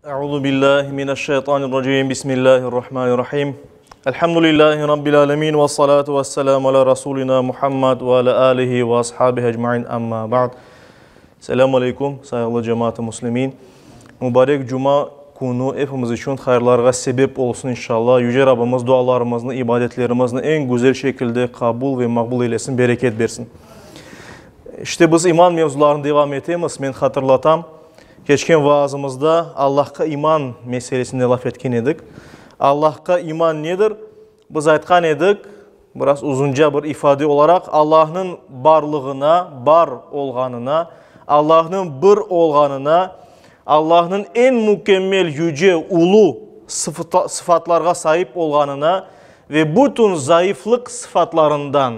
Euzu billahi mineşşeytanirracim. Bismillahirrahmanirrahim. Elhamdülillahi rabbil alamin ve salatu vesselamu ala rasulina Muhammed ve ala alihi ve ashabihi ecmaîn. Amma ba'd. Selamu aleykum, sayğılı cemaat-ı muslimin. Mübarek cuma künü epimiz içün hayırlarğa sebep olsun inşallah. Yüce Rabbimiz dualarımıznı, ibadetlerimizni eñ güzel şekilde qabul ve maqbul eylesin, bereket bersin. İşte biz iman mevzularını devam etemiz. Men hatırlatam, keçken vaazımızda Allahqa iman meselesinde laf etken edik. Allahqa iman nedir? Biz aytqan edik, biraz uzunca bir ifade olaraq, Allahnıñ barlığına, bar olğanına, Allahnıñ bir olğanına, Allahnıñ eñ mükemmel, yüce, ulu sıfatlarğa saip olğanına ve bütün zayıflıq sıfatlarından,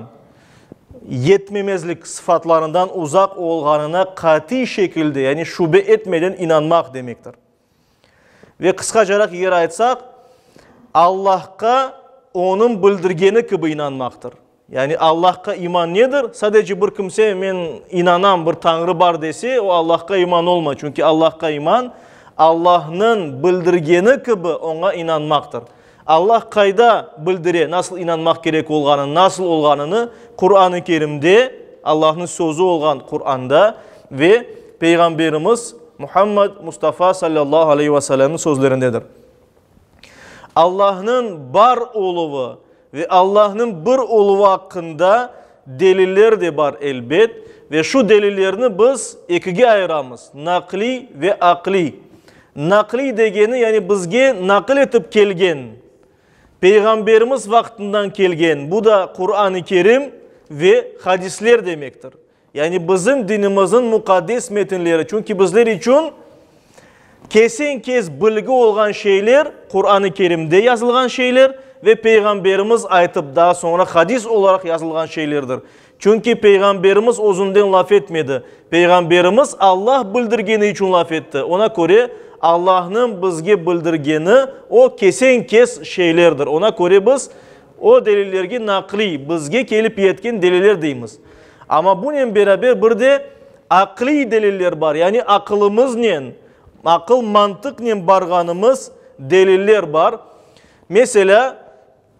yetmemezlik sıfatlarından uzaq olğanına qatiy şekilde, yani şübe etmeden inanmaq demektir. Ve qısqacaraq eger aytsaq, Allahqa Onıñ bildirgeni kibi inanmaqtır. Yani Allahqa iman nedir? Sadece bir kimse men inanam, bir Tañrı bar dese, o Allahqa iman olmay. Çünki Allahqa iman, Allahnıñ bildirgeni kibi Oña inanmaqtır. Allah qayda bildire nasıl inanmaq kerek olğanını, nasıl olğanını? Quran-ı Kerimde, Allahnıñ sözü olğan Quranda ve Peyğamberimiz Muhammad Mustafa sallallahu aleyhi ve sellemniñ sözlerindedir. Allahnıñ bar oluvı ve Allahnıñ bir oluvı aqqında deliller de bar elbet ve şu delillerni biz ekige ayıramız, naqliy ve aqliy. Naqliy degeni, yani bizge naqil etip kelgen, Peyğamberimiz vaqtından kelgen, bu da Quran-ı Kerim ve hadisler demektir. Yani bizim dinimizniñ muqaddes metinleri, çünki bizler içün kesen-kes bilgi olğan şeyler Quran-ı Kerimde yazılğan şeyler ve Peyğamberimiz aytıp daa soñra hadis olaraq yazılğan şeylerdir. Çünki Peyğamberimiz özünden laf etmedi. Peyğamberimiz Allah bildirgeni içün laf etti. Ona köre, Allahnıñ bizge bildirgeni o kesen-kes şeylerdir. Ona köre biz o delillerge naqliy, bizge kelip yetken deliller deymiz. Amma bunen beraber bir de aqliy deliller bar, yani aqılımıznen, aqıl-mantıqnen barğanımız deliller bar. Meselâ,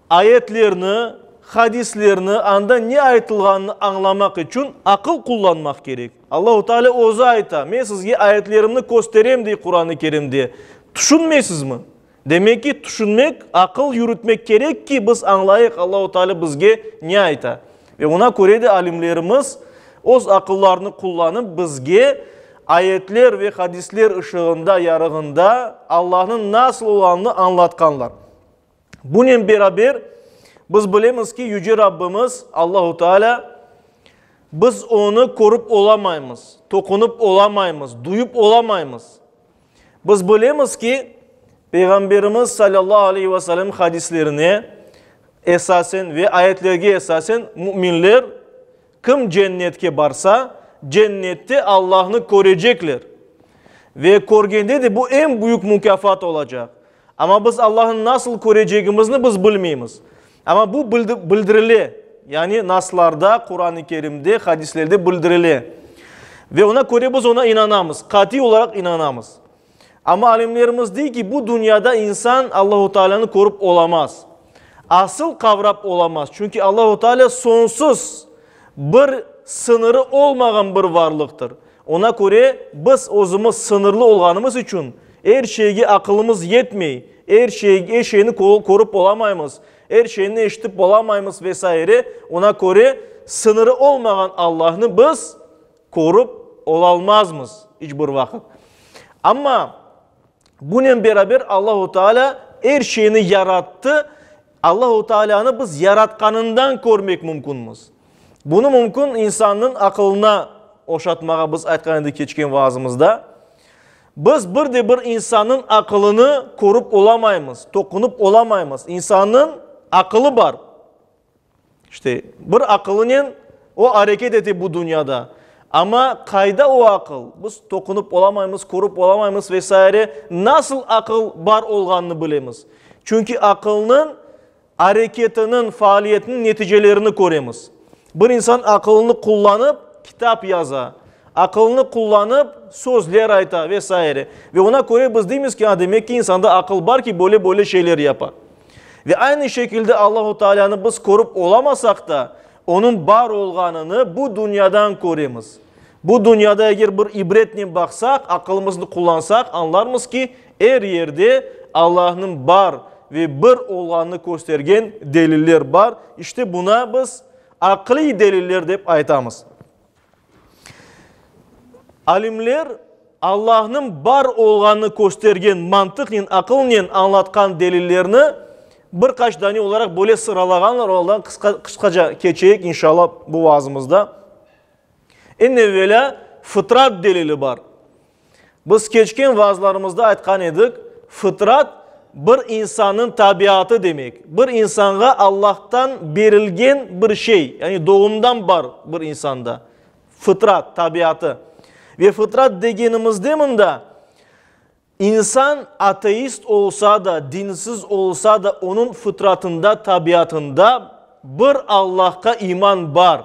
ayetlerni, hadislerni, anda ne aytılğanını añlamaq içün aqıl qullanmaq kerek. Allahu Teala özü ayta, Men sizge ayetlerimni kösterem, dey Quran-ı Kerimde. Tüşünmeysizmi? Demek ki, tüşünmek, aqıl yürütmek kerek ki, biz añlayıq Allahu Teala bizge ne ayta. Ve oña köre de alimlerimiz öz aqıllarını qullanıp bizge ayetler ve hadisler ışığında, yarığında Allahnıñ nasıl olğanını añlatqanlar. Bunen beraber biz bilemiz ki, Yüce Rabbimiz Allahu Teala biz onı körip olamaymız, toqunıp olamaymız, duyıp olamaymız. Biz bilemiz ki, Peyğamberimiz salâllahu aleyhi ve sellem hadislerine esasen ve ayetlerge esasen müminler kim cennetke barsa, cennette Allahnı körecekler. Ve körgende de bu eñ büyük mukâfat olacaq. Amma biz Allahnı nasıl körecegimizni biz bilmeymiz. Amma bu bildirile, yani naslarda, Quran-ı Kerimde, hadislerde bildirile. Ve ona köre biz ona inanamız, qatiy olaraq inanamız. Amma alimlerimiz dey ki, bu dünyada insan Allahu Teala'nı körip olamaz. Asıl qavrap olamaz. Çünki Allahu Teala soñsuz, bir sıñırı olmağan bir varlıqtır. Ona köre biz özümiz sıñırlı olğanımız içün er şeyge aqılımız yetmey, er şey, er şeyni körip olamaymız, er şeyni eşitip olamaymız ve saire, ona köre sıñırı olmağan Allahnı biz körip olalmazmız iç bir vaqıt. Amma bunen beraber Allahu Teala er şeyni yarattı, Allahu Tealanı biz yaratqanından körmek mümkünmiz. Bunı mümkün insannıñ aqılına oşatmağa, biz aytqan edik keçken vaazımızda. Biz bir de bir insannıñ aqılını körip olamaymız, toqunıp olamaymız. İnsannıñ aqılı bar. İşte, bir aqılınen o areket ete bu dünyada. Amma qayda o aqıl? Biz toqunıp olamaymız, körip olamaymız ve saire. Nasıl aqıl bar olğanını bilemiz. Çünki aqılnıñ areketiniñ, faaliyetiniñ neticelerini köremiz. Bir insan aqılını qullanıp, kitap yaza. Aqılını qullanıp, sözler ayta ve saire. Ve ona köre biz deymiz ki, a, demek ki, insanda aqıl bar ki, böyle-böyle şeyler yapa. Ve aynı şekilde Allahu Taalânı biz körip olamasaq da, Onıñ bar olğanını bu dünyadan köremiz. Bu dünyada eger bir ibretnen baqsaq, aqılımıznı qullansaq, añlarmız ki, er yerde Allahnıñ bar ve bir olğanını köstergen deliller bar. İşte buna biz aqliy deliller dep aytamız. Alimler Allahnıñ bar olğanını köstergen mantıqnen, aqılnen añlatqan delillerni bir qaç dane olaraq böyle sıralağanlar, olardan qısqaca keçeyik, inşallah, bu vaazımızda. Eñ evelâ, fıtrat delili bar. Biz keçken vaazlarımızda aytqan edik, fıtrat, bir insannıñ tabiatı demek. Bir insanğa Allahtan berilgen bir şey, yani doğumdan bar bir insanda. Fıtrat, tabiatı. Ve fıtrat degenimizde mında, insan ateist olsa da, dinsiz olsa da, onıñ fıtratında, tabiatında bir Allahqa iman bar.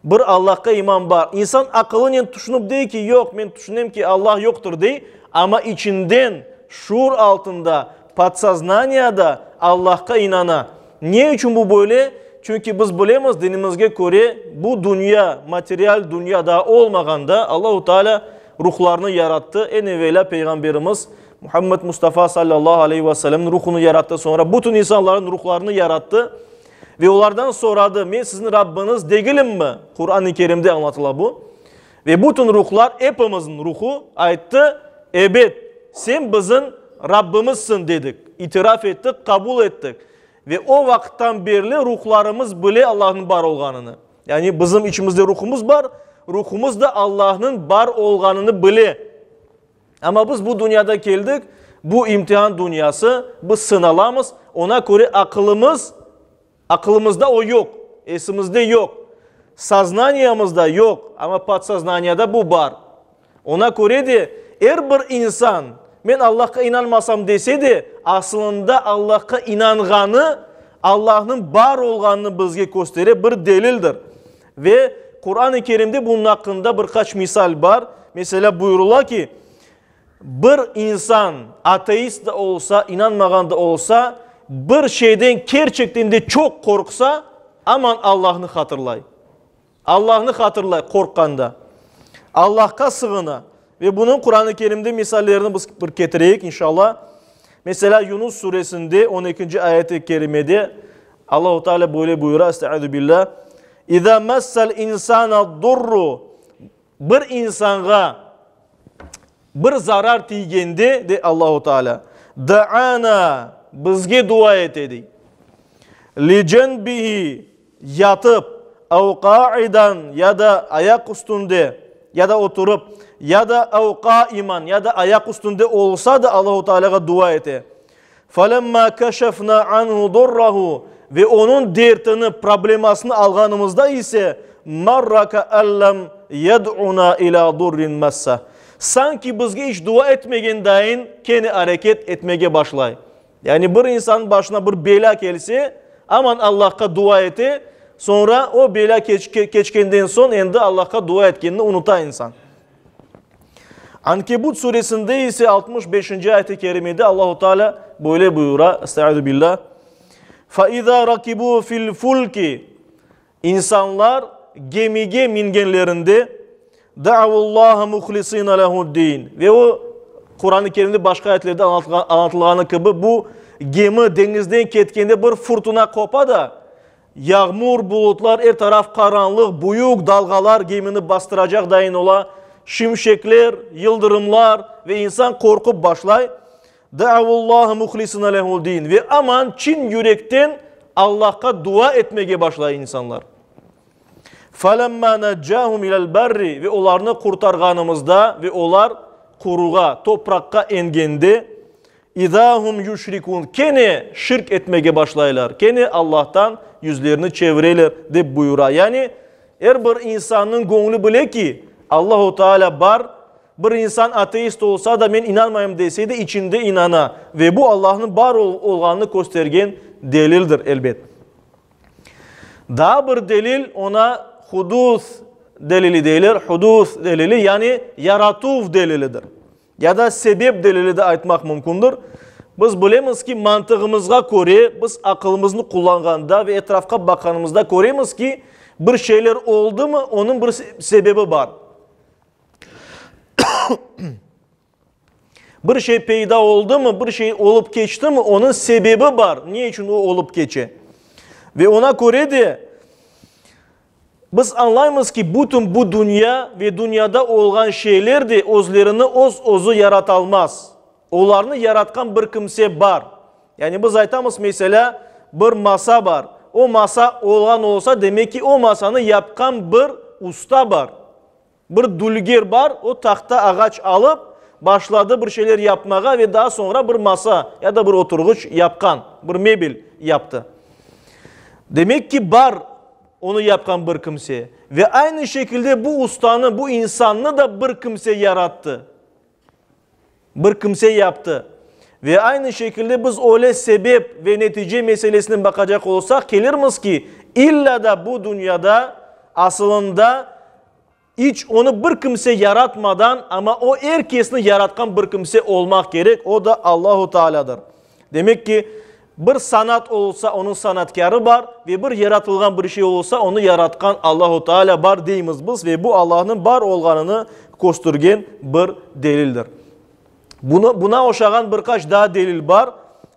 Bir Allahqa iman bar. İnsan aqılınen tüşünip dey ki, yoq, men tüşünem ki, Allah yoqtır dey, amma içinden, şuur altında, podsoznaniyada Allahqa inana. Ne içün bu böyle? Çünki biz bilemiz, dinimizge köre, bu dünya, material dünya daa olmağanda Allahu Teala ruhlarnı yarattı. Eñ evelâ Peyğamberimiz Muhammed Mustafa sallallahu aleyhi ve sellemniñ ruhunı yarattı, soñra bütün insanlarnıñ ruhlarını yarattı. Ve olardan soradı, Men siziñ Rabbiñiz degilimmi? Quran-ı Kerimde añlatıla bu. Ve bütün ruhlar, epimizniñ ruhu, ayttı, Ebet, sen bizim Rabbimizsiñ, dedik, itiraf ettik, qabul ettik. Ve o vaqıttan berli ruhlarımız bile Allahnıñ bar olğanını. Yani bizim içimizde ruhumız bar, ruhumız da Allahnıñ bar olğanını bile. Amma biz bu dünyada keldik, bu imtihan dünyası, biz sınalamız, ona köre aqılımız, aqılımızda o yoq, esimizde yoq, soznaniyamızda yoq, amma podsoznaniyada bu bar. Ona köre de er bir insan, men Allahqa inanmasam dese de, asılında Allahqa inanğanı, Allahnıñ bar olğanını bizge köstere bir delildir. Ve Quran-ı Kerimde bunıñ aqqında bir qaç misal bar. Meselâ, buyurıla ki, bir insan, ateist de olsa, inanmağan da olsa, bir şeyden kerçekten de çoq qorqsa, aman Allahnı hatırlay. Allahnı hatırlay qorqqanda. Allahqa sığına. Ve bunıñ Quran-ı Kerimde misallerini biz bir ketireyik, inşallah. Meselâ, Yunus suresinde on ekinci ayet-i kerimede Allahu Teala böyle buyura, Estaizu billah, İza messel insana-durru, bir insanğa bir zarar tiygende, dey Allahu Teala, daana, bizge dua ete, dey. Licenbihi, yatıp, ev qaidan, ya da ayaq üstünde, ya da oturıp, ya da ev qaiman, ya da ayaq üstünde olsa da Allahu Tealağa dua ete. Felemma keşefna anhu durrahu, ve onıñ dertini, problemasını alğanımızda ise, marra keellem yed'una ila durrin messeh, sanki bizge iç dua etmegen dayın kene areket etmege başlay. Yani bir insannıñ başına bir belâ kelse, aman Allahqa dua ete, soñra o belâ keçkenden soñ endi Allahqa dua etkenini unuta insan. Ankebut suresinde ise 65-nci ayet-i kerimede Allahu Teala böyle buyura, Estaizu billah, Fa iza rakibu fil fulki, İnsanlar gemige mingenlerinde, Da'avullaha muhlisina lehu'd-din, ve o, Quran-ı Kerimde başqa ayetlerde añlatılğanı kibi, bu gemi deñizden ketkende bir furtuna qopa da, yağmur, bulutlar, er taraf qaranlıq, büyük dalğalar gemini bastıracaq dayın ola, şimşekler, yıldırımlar ve insan qorqup başlay. Da'avullaha muhlisina lehu'd-din, ve aman çin yürekten Allahqa dua etmege başlay insanlar. Felemma neccahum ilel berri, ve olarnı qurtarğanımızda ve olar quruğa, topraqqa engende, izâ hum yüşrikûn, kene şirk etmege başlaylar, kene Allahtan yüzlerini çevireler, dep buyura. Yani, er bir insannıñ göñlü bile ki, Allahu Teala bar, bir insan ateist olsa da, men inanmayım dese de, içinde inana ve bu Allahnıñ bar olğanını köstergen delildir, elbet. Daa bir delil, oña huduth. delili deyler, huduth delili, yani yaratuv delilidir. Ya da sebep delili de aytmaq mümkündir. Biz bilemiz ki, mantığımızğa köre, biz aqılımıznı qullanğanda ve etrafqa baqqanımızda köremiz ki, bir şeyler oldımı, onıñ bir sebebi bar. Bir şey peyda oldımı, bir şey olıp keçtimi, onıñ sebebi bar, ne içün o olıp keçe. Ve oña köre de biz añlaymız ki, bütün bu dünya ve dünyada olğan şeyler de özlerini öz-özü yaratalmaz. Olarnı yaratqan bir kimse bar. Yani biz aytamız, meselâ, bir masa bar. O masa olğan olsa, demek ki, o masanı yapqan bir usta bar. Bir dülger bar, o tahta ağaç alıp, başladı bir şeyler yapmağa ve daa soñra bir masa ya da bir oturğıç yapqan, bir mebel yaptı. Demek ki, bar onı yapqan bir kimse. Ve aynı şekilde bu ustanı, bu insannı da bir kimse yarattı. Bir kimse yaptı. Ve aynı şekilde biz öyle sebep ve netice meselesinen baqacaq olsaq, kelirmiz ki, illa da bu dünyada asılında iç onı bir kimse yaratmadan, amma o er kesni yaratqan bir kimse olmaq kerek, o da Allahu Taalâdır. Demek ki, bir sanat olsa, onıñ sanatkârı bar ve bir yaratılğan bir şey olsa, onı yaratqan Allahu Taalâ bar deymiz biz ve bu Allahnıñ bar olğanını köstergen bir delildir. Bunı, buna oşağan bir qaç daa delil bar.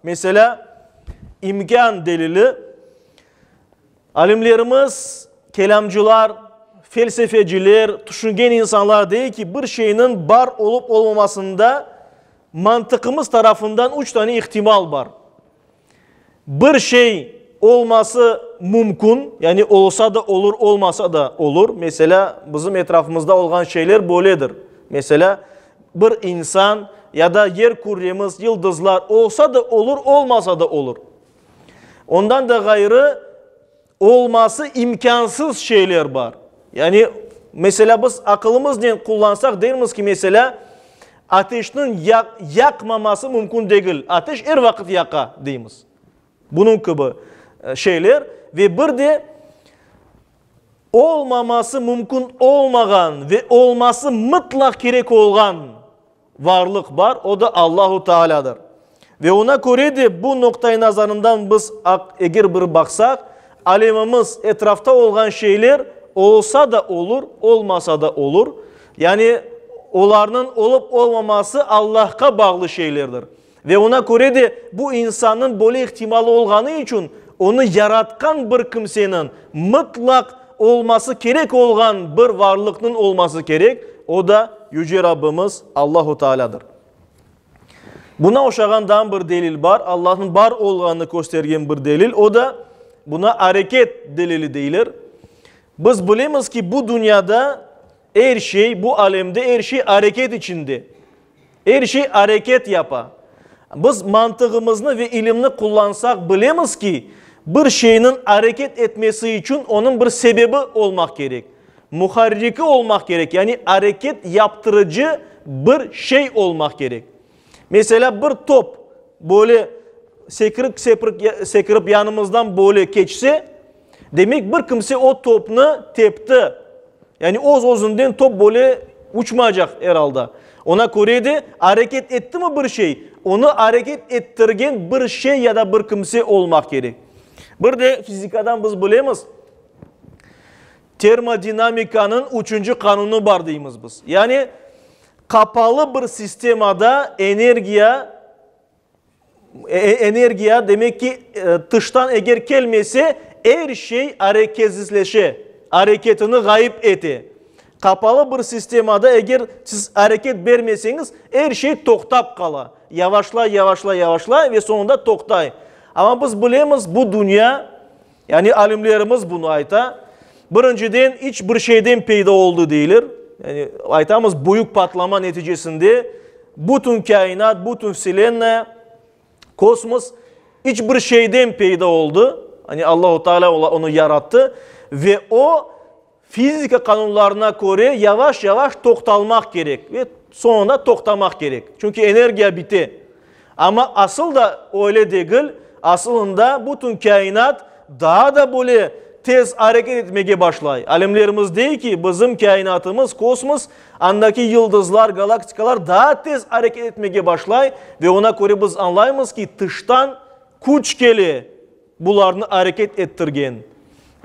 Meselâ, imkân delili. Alimlerimiz, kelâmcılar, felsefeciler, tüşüngen insanlar dey ki, bir şeyniñ bar olıp olmamasında mantıqımız tarafından üç tane ihtimal bar. Bir şey olması mümkün, yani olsa da olur, olmasa da olur. Meselâ, bizim etrafımızda olğan şeyler böyledir. Meselâ, bir insan ya da yer kürremiz, yıldızlar olsa da olur, olmasa da olur. Ondan da ğayrı, olması imkânsız şeyler bar. Yani, meselâ, biz aqılımıznen qullansaq, dermiz ki, meselâ, ateşniñ yaqmaması mümkün degil, ateş er vaqıt yaqa, deymiz. Bunıñ kibi şeyler. Ve bir de olmaması mümkün olmağan ve olması mıtlaq kerek olğan Varlıq bar, o da Allahu Taalâdır. Ve oña köre de bu noqta-i nazarından biz eger bir baqsaq, alemimiz, etrafta olğan şeyler olsa da olur, olmasa da olur. Yani olarnıñ olıp olmaması Allahqa bağlı şeylerdir. Ve oña köre de bu insannıñ böyle ihtimalı olğanı içün onı yaratqan bir kimseniñ mıtlaq olması kerek olğan bir varlıqnıñ olması kerek, o da Yüce Rabbimiz Allahu Taalâdır. Buna oşağan daa bir delil bar, Allahnıñ bar olğanını köstergen bir delil, o da buna areket delili deyler. Biz bilemiz ki, bu dünyada er şey, bu alemde er şey areket içinde. Er şey areket yapa. Biz mantığımıznı ve ilimni qullansaq, bilemiz ki, bir şeyniñ areket etmesi içün onıñ bir sebebi olmaq kerek, muharriki olmaq kerek, yani areket yaptırıcı bir şey olmaq kerek. Meselâ, bir top böyle sekirip-sepirip sekirip yanımızdan böyle keçse, Demek, bir kimse o topnı tepti. Yani öz-özünden top böyle uçmaycaq er alda. Oña köre de, areket ettimi bir şey, onı areket ettirgen bir şey ya da bir kimse olmaq kerek. Bir de fizikadan biz bilemiz, termodinamikanıñ üçünci qanunı bar deymiz biz. Yani qapalı bir sistemada energiya Energiya, demek ki, tıştan eger kelmese, er şey areketsizleşe, areketini ğayıp ete. Qapalı bir sistemada eger siz areket bermeseñiz, er şey toqtap qala, yavaşlay, yavaşlay, yavaşlay ve soñunda toqtay. Amma biz bilemiz, bu dünya, yani alimlerimiz bunı ayta, birinciden, iç bir şeyden peyda oldı deyler. Yani aytamız, büyük patlama neticesinde bütün kâinat, bütün vselennaya, kosmos iç bir şeyden peyda oldı. Yani Allahu Teala onı yarattı ve o Fizika qanunlarına köre yavaş-yavaş toqtalmaq kerek ve soñunda toqtamaq kerek, çünki energiya bite. Amma asıl da öyle degil, asılında bütün kâinat daa da böyle. tez areket etmege başlay. Alimlerimiz dey ki, bizim kâinatımız, kosmos, andaki yıldızlar, galaktikalar daa tez areket etmege başlay ve oña köre biz añlaymız ki, tıştan küç kele bularnı areket ettirgen.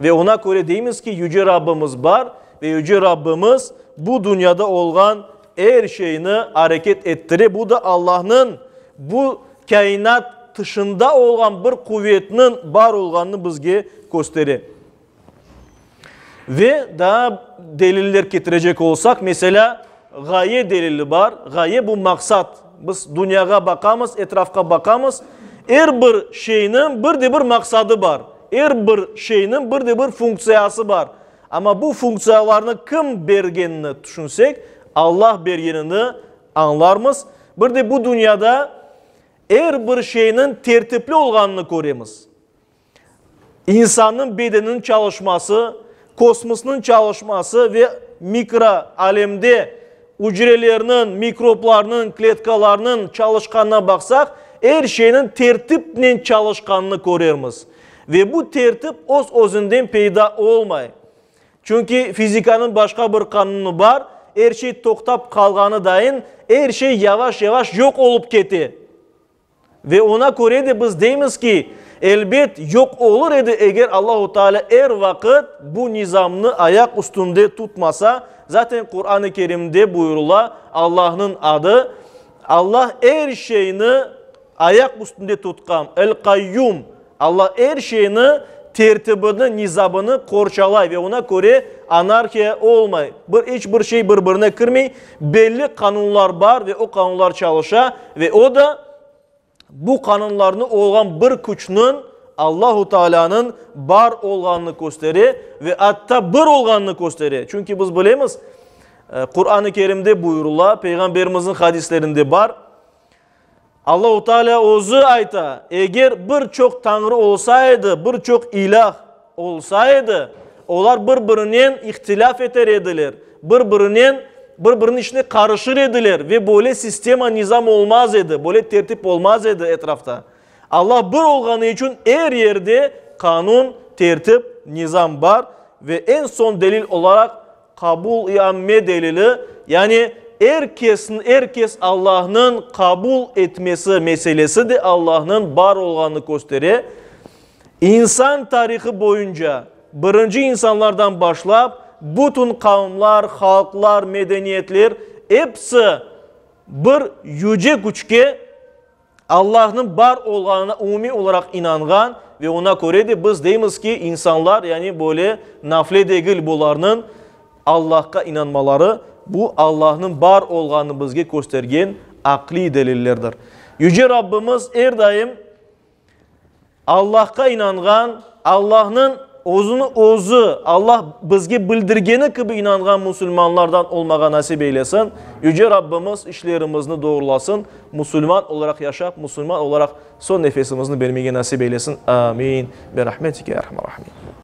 Ve oña köre deymiz ki, Yüce Rabbimiz bar ve Yüce Rabbimiz bu dünyada olğan er şeyni areket ettire. Bu da Allahnıñ bu kâinat tışında olğan bir quvetniñ bar olğanını bizge köstere. Ve daa deliller ketirecek olsaq, meselâ, ğaye delili bar. Ğaye, bu maqsat. Biz dünyağa baqamız, etrafqa baqamız, er bir şeyniñ bir de bir maqsadı bar, er bir şeyniñ bir de bir funktsiyası bar. Amma bu funktsiyalarnı kim bergenini tüşünsek, Allah bergenini añlarmız. Bir de bu dünyada er bir şeyniñ tertipli olğanını köremiz. İnsannıñ bedeniniñ çalışması, kosmosnıñ çalışması ve mikro alemde ücrelerniñ, mikroblarnıñ, kletkalarnıñ çalışqanına baqsaq, er şeyniñ tertipnen çalışqanını körermiz. Ve bu tertip öz-özünden peyda olmay. Çünki fizikanıñ başqa bir qanunı bar, er şey toqtap qalğanı dayın, er şey yavaş-yavaş yoq olıp kete. Ve oña köre de biz deymiz ki, elbet, yoq olur edi, eger Allahu Teala er vaqıt bu nizamnı ayaq üstünde tutmasa, zaten Quran-ı Kerimde buyurıla, Allahnıñ adı, Allah er şeyni ayaq üstünde tutqan, El-Qayyum, Alla er şeyni, tertibini, nizamını qorçalay ve oña köre anarhiya olmay, bir iç bir şey bir-birine kirmey, belli qanunlar bar ve o qanunlar çalışa ve o da bu qanunlarnı olğan bir küçniñ, Allahu Taalânıñ bar olğanını köstere ve atta bir olğanını köstere. Çünki biz bilemiz, Quran-ı Kerimde buyurıla, Peyğamberimizniñ hadislerinde bar, Allahu Teala özü ayta, eger bir çoq tañrı olsa edi, bir çoq ilâh olsa edi, olar bir-birinen ihtilâf eter ediler, bir-birinen, bir-biriniñ işine qarışır ediler ve böyle sistema, nizam olmaz edi, böyle tertip olmaz edi etrafta. Allah bir olğanı içün er yerde qanun, tertip, nizam bar ve eñ soñ delil olaraq Qabul-i amme delili, yani er kesni, er kes Allahnıñ qabul etmesi meselesi de Allahnıñ bar olğanını köstere. İnsan tarihı boyunca, birinci insanlardan başlap, bütün qavmlar, halqlar, medeniyetler, episi bir yüce küçke, Allahnıñ bar olğanına umumiy olaraq inanğan ve oña köre de biz deymiz ki, insanlar, yani böyle nafle degil bularnıñ Allahqa inanmaları, bu Allahnıñ bar olğanını bizge köstergen aqliy delillerdir. Yüce Rabbimiz er daim Allahqa inanğan, Allahnıñ özüni özü, Allah bizge bildirgeni kibi inanğan musulmanlardan olmağa nasip eylesin. Yüce Rabbimiz işlerimizni doğrulasın, musulman olaraq yaşap, musulman olaraq soñ nefesimizni bermege nasip eylesin. Amin. Bi rahmetike ya erhamer rahimin.